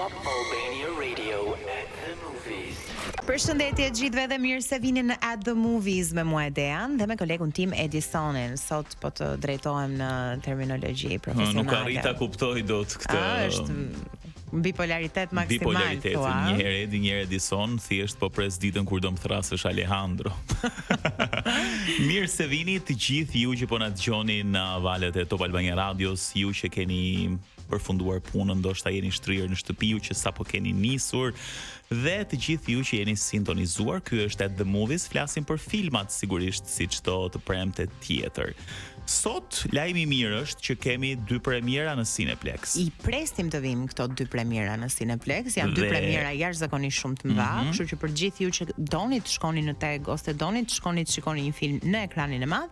Top Albania Radio at the movies. Përshëndetje të gjithëve dhe mirë se vini në At the Movies me mua Edean dhe me kolegun tim Edisonin. Sot po të drejtohem në terminologji profesionale. Nuk arrij ta kuptoj dot këtë. A, është bipolaritet maksimal Bipolaritet, thua. një herë Edi, një herë Edison, thjesht po pres ditën kur do më thrasësh Alejandro. Mirë se vini të gjithë ju që po na dëgjoni në valët e Top Albania Radios, ju që keni përfunduar punën, ndoshta jeni shtrirë në shtëpi, ju që sapo keni nisur dhe të gjithë ju që jeni sintonizuar, ky është At The Movies, flasim për filmat sigurisht si çdo të premte tjetër. Sot lajmi i mirë është që kemi dy premiera në Cineplex. I presim të vijmë këto dy premiera në Cineplex, janë dy Dhe- premiera jashtëzakonisht shumë të mëdha, Mm -hmm. kështu që për gjithë ju që doni të shkoni në TEG ose doni të shkoni të shikoni një film në ekranin e madh,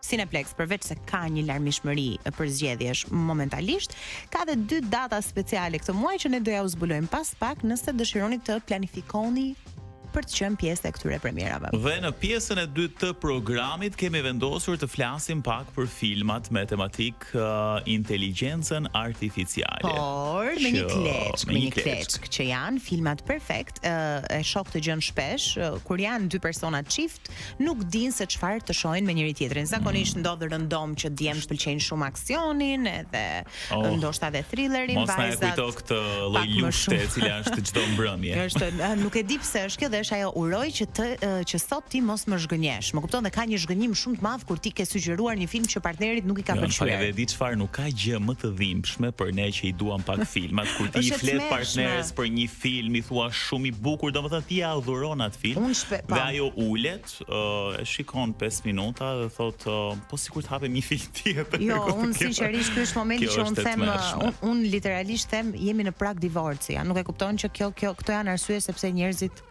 Cineplex përveç se ka një larmishmëri përzgjedhjesh momentalisht, ka dhe dy data speciale këtë muaj që ne do ja u zbulojmë pas pak nëse dëshironi të planifikoni për të qenë pjesë e këtyre premierave. Dhe në pjesën e dytë të programit kemi vendosur të flasim pak për filmat me tematik uh, inteligjencën artificiale. Por me një Që- kleçk, me një kleçk që janë filmat perfekt, ë, e shoh këtë gjën shpesh, ë, kur janë dy persona çift, nuk dinë se çfarë të shohin me njëri tjetrin. Zakonisht Mm. ndodh rëndom që djemtë pëlqejnë shumë aksionin edhe Oh. ndoshta edhe thrillerin, Mos na e vajzat. kujto këtë lloj pak më lufte shumë. e cila është çdo mbrëmje. Është, ë, nuk e di pse është kjo dhe është ajo uroj që të ë, që sot ti mos më zhgënjesh. Më kupton dhe ka një zhgënjim shumë të madh kur ti ke sugjeruar një film që partnerit nuk i ka Jo, në fakt pëlqyer. edhe di çfarë nuk ka gjë më të dhimbshme për ne që i duam pak filmat kur ti i Është e flet tmerrshme. partneres për një film i thua shumë i bukur, domethënë ti ja adhuron atë film. Unë shpe- po. Dhe ajo ulet, ë, e shikon 5 minuta dhe thotë, ë, po sikur të hapim një film tjetër. Jo, unë sinqerisht ky është momenti Kjo që unë është e them, tmerrshme. unë un literalisht them jemi në prag divorci. Ja, nuk e kupton që kjo kjo këto janë arsye sepse njerëzit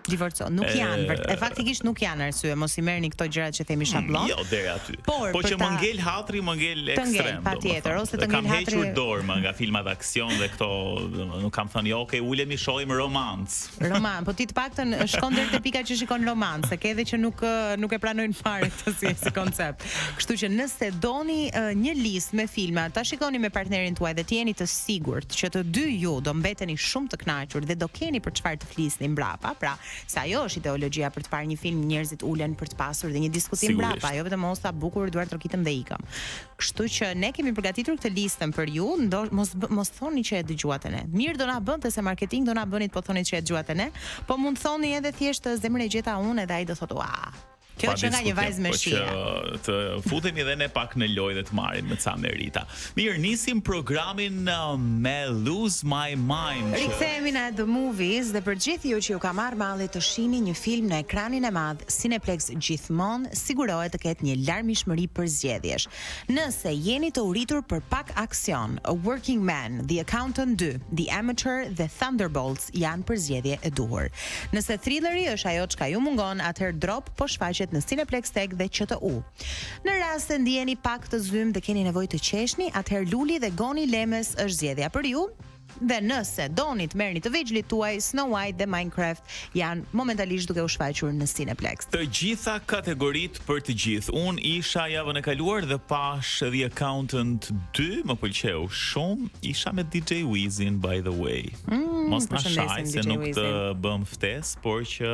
divorcohen. Nuk janë, vërt, e faktikisht nuk janë arsye, mos i merrni këto gjëra që themi shablon. Jo, deri aty. Por, po për që ta- më ngel hatri, më ngel Të ngel, ekstrem. patjetër, domethënë. ose të Dhe ngel Kam hequr hatri- dorë më nga filmat aksion dhe këto, domethënë, nuk kam thënë, jo, okay, ulemi shohim romancë. Roman, po ti të paktën shkon deri te pika që shikon roman, se ke edhe që nuk ë, nuk e pranojnë fare këtë si, si koncept. Kështu që nëse doni ë, një listë me filma, ta shikoni me partnerin tuaj dhe të jeni të sigurt që të dy ju do mbeteni shumë të kënaqur dhe do keni për çfarë të flisni mbrapa, pra se ajo është ideologjia për të parë një film, njerëzit ulen për të pasur dhe një diskutim Sigurisht. mbrapa, jo vetëm mos ta bukur duar trokitëm dhe ikëm. Kështu që ne kemi përgatitur këtë listën për ju, ndo, mos bë- mos thoni që e dëgjuat e ne. Mirë do na bënte se marketing do na bënit po thoni që e dëgjuat e ne, po mund thoni edhe thjesht zemrën e gjeta unë edhe ai do thotë ua. Kjo Pa që nga një diskutim, vajzë me po shije. Që të futemi edhe ne pak në lojë dhe të marrim me ca merita. Mirë, nisim programin uh, me Lose My Mind. që- Rikthehemi në The Movies dhe për gjithë ju që ju ka marrë malli të shihni një film në ekranin e madh, Cineplex gjithmonë sigurohet të ketë një larmishmëri përzgjedhjesh. Nëse jeni të uritur për pak aksion, A Working Man, The Accountant 2, The Amateur dhe Thunderbolts janë përzgjedhje e duhur. Nëse thrilleri është ajo çka ju mungon, atëherë Drop po shfaqet në Cineplex Tech dhe QTU. Në rast se ndjeni pak të zymtë dhe keni nevojë të qeshni, atëherë Luli dhe Goni Lemes është zgjedhja për ju. Dhe nëse doni të merrni të vegjlit tuaj, Snow White dhe Minecraft janë momentalisht duke u shfaqur në Cineplex. Të gjitha kategoritë për të gjithë. Unë isha javën e kaluar dhe pash The Accountant 2, më pëlqeu shumë. Isha me DJ Wizin by the way. Mm, Mos na përshëndesim shaj se DJ nuk të Wizin. bëm ftesë, por që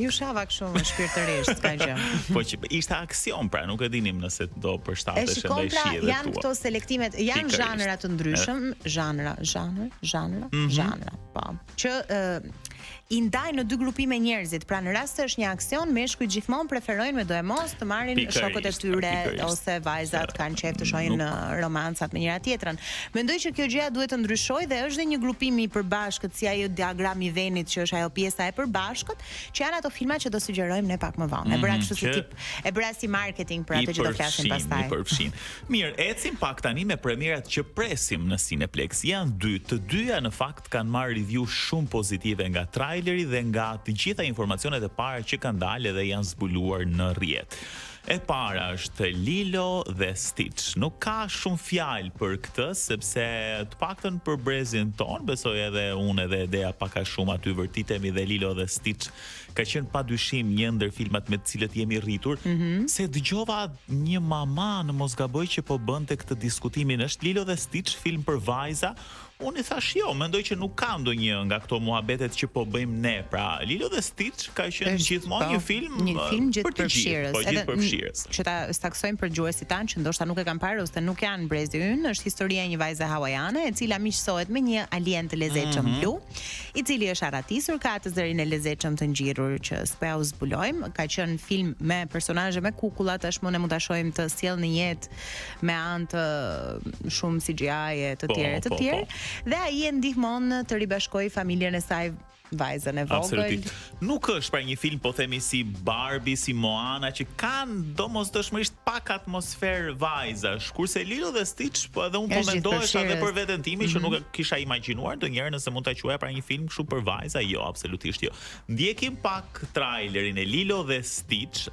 Ju shava kështu me shpirtërisht, s'ka gjë. po që ishte aksion pra, nuk e dinim nëse do E përshtateshe shikon ndaj pra, shijeve janë tua. këto selektimet, janë Pikërisht. zhanra të ndryshëm, zhanra, zhanër, zhanra, Mhm. zhanra, po. Që ë, i ndajnë në dy grupime njerëzit. Pra në rast se është një aksion, meshkujt gjithmonë preferojnë me doemos të marrin Pikërisht, shokët e tyre pikërisht. ose vajzat kanë qejf të shohin Nuk- ë, romancat me njëra tjetrën. Mendoj që kjo gjëja duhet të ndryshojë dhe është dhe një grupim i përbashkët si ajo diagrami i Venit që është ajo pjesa e përbashkët, që janë ato filma që do sugjerojmë ne pak më vonë. E bëra kështu si Mhm, që- tip, e bëra si marketing për I atë që do flasim përfshin, pastaj. I përfshin. Mirë, ecim pak tani me premierat që presim në Cineplex. Janë dy, të dyja në fakt kanë marrë review shumë pozitive nga traileri dhe nga të gjitha informacionet e para që kanë dalë dhe janë zbuluar në rrjet. E para është Lilo dhe Stitch. Nuk ka shumë fjalë për këtë sepse të paktën për brezin ton, besoj edhe unë edhe Edea pak a shumë aty vërtitemi dhe Lilo dhe Stitch ka qenë padyshim një ndër filmat me të cilët jemi rritur, mm -hmm. se dëgjova një mama në mos gaboj që po bënte këtë diskutimin, është Lilo dhe Stitch film për vajza? Unë i thashë jo, mendoj që nuk ka ndonjë nga këto muhabetet që po bëjmë ne. Pra, Lilo dhe Stitch ka qenë Është, gjithmonë po, një film një film për të gjithë, gjithëpërfshirës. po Edhe gjithëpërfshirës. Që ta saksojmë për dëgjuesit tanë që ndoshta nuk e kanë parë ose nuk janë brezi ynë, është historia e një vajze hawaiane e cila miqësohet me një alien të lezetshëm Mm -hmm. blu, i cili është arratisur, ka atë zërin e lezetshëm të ngjirur që s'po ja u zbulojmë, ka qenë film me personazhe me kukulla, tashmë ne mund ta shohim të sjellë në jetë me anë të shumë CGI e të Po, tjerë e të po, tjerë po. dhe ai e ndihmon të ribashkojë familjen e saj vajzën e vogël. Absolutisht. Nuk është pra një film po themi si Barbie, si Moana që kanë domosdoshmërisht pak atmosferë vajzash, kurse Lilo dhe Stitch po edhe unë po Është mendohesha edhe gjithëpërfshirës. për veten time që nuk e kisha imagjinuar ndonjëherë nëse mund ta quaja pra një film kështu për vajza, jo, absolutisht jo. Ndjekim pak trailerin e Lilo dhe Stitch.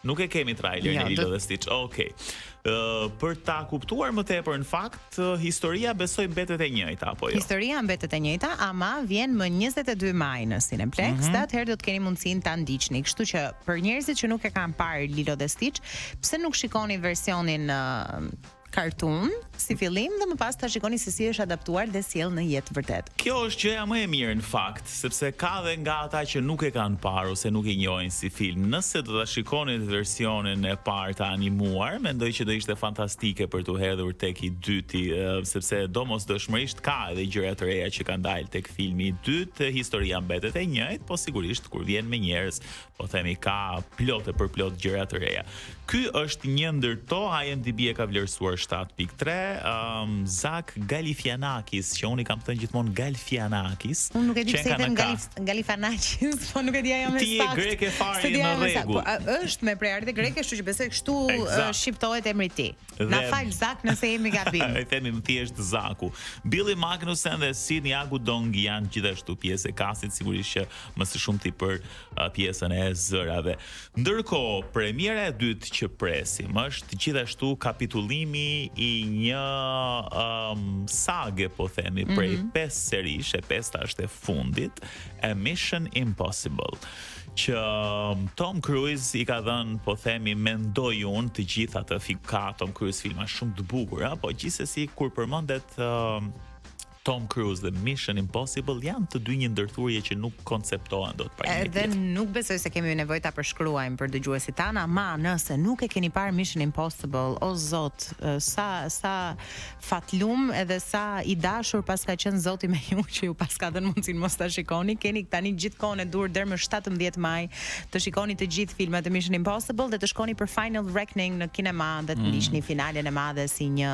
Nuk e kemi trailerin Jo, e Lilo do- dhe Stitch. Okej. Ë për ta kuptuar më tepër në fakt, ë, historia besoj mbetet e njëjta apo jo? Historia mbetet e njëjta, ama vjen më 22 maj në Cineplex, mm Mhm. -hmm. dhe atëherë do të keni mundësinë ta ndiqni. Kështu që për njerëzit që nuk e kanë parë Lilo dhe Stitch, pse nuk shikoni versionin uh, cartoon si fillim dhe më pas ta shikoni se si është adaptuar dhe sjell në jetë vërtet. Kjo është gjëja më e mirë në fakt, sepse ka dhe nga ata që nuk e kanë parë ose nuk e njohin si film. Nëse do ta shikonit versionin e parë të animuar, mendoj që do ishte fantastike për t'u hedhur tek i dyti, eh, sepse domosdoshmërisht ka edhe gjëra të reja që kanë dalë tek filmi i dytë, historia mbetet e njëjtë, po sigurisht kur vjen me njerëz, po themi ka plot e për plot gjëra të reja. Ky është një ndër to, IMDb e ka vlerësuar 7.3, um, Zak Galifianakis, që unë i kam thënë gjithmonë Galfianakis. Unë nuk e di që pse i ka them në ka. Galif, Galifanakis, po nuk e di ajo me Ti je sakt. greke fare, Se di je në ajo me sakt. rregull. Po, a, është me prejardhje greke, kështu që besoj kështu Eksakt. ë, shqiptohet emri i tij. Na Dhe- fal Zak nëse jemi gabim. E themi më thjesht Zaku. Billy Magnussen dhe Sidney Agudong janë gjithashtu pjesë e castit, sigurisht që më së shumti për uh, pjesën e zërave. Ndërkohë, premiera e dytë që presim është gjithashtu kapitullimi i një um, sage, po themi, mm -hmm. prej 5 serish, e pesta është e fundit, e Mission Impossible që um, Tom Cruise i ka dhënë, po themi, mendoj unë të gjithë atë fi ka Tom Cruise filma shumë të bukur, ëh, po gjithsesi kur përmendet um, Tom Cruise dhe Mission Impossible janë të dy një ndërthurje që nuk konceptohen dot pa një Edhe tjetër. nuk besoj se kemi nevojë ta përshkruajmë për dëgjuesit tanë, ama nëse nuk e keni parë Mission Impossible, o zot, e, sa sa fatlum edhe sa i dashur pas ka qenë zoti me ju që ju pas ka dhënë mundësinë mos ta shikoni, keni tani gjithë kohën e dur deri më 17 maj të shikoni të gjithë filmat e Mission Impossible dhe të shkoni për Final Reckoning në kinema dhe të ndiqni finalen e madhe si një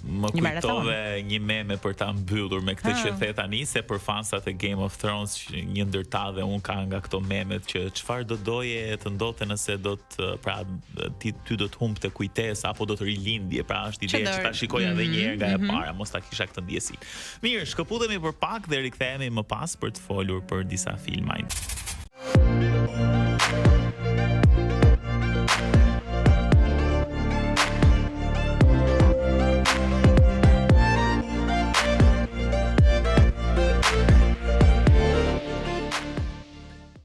Më Një maraton. kujtove një meme për ta mbyllur me këtë që the tani se për fansat e Game of Thrones që një ndër ta dhe un ka nga këto memet që çfarë do doje të ndodhte nëse do të pra ti ty do të humbte kujtesa apo do të rilindje, pra është ideja do- që ta shikoja edhe një herë nga e para, mos ta kisha këtë ndjesi. Mirë, shkëputemi për pak dhe rikthehemi më pas për të folur për disa filma.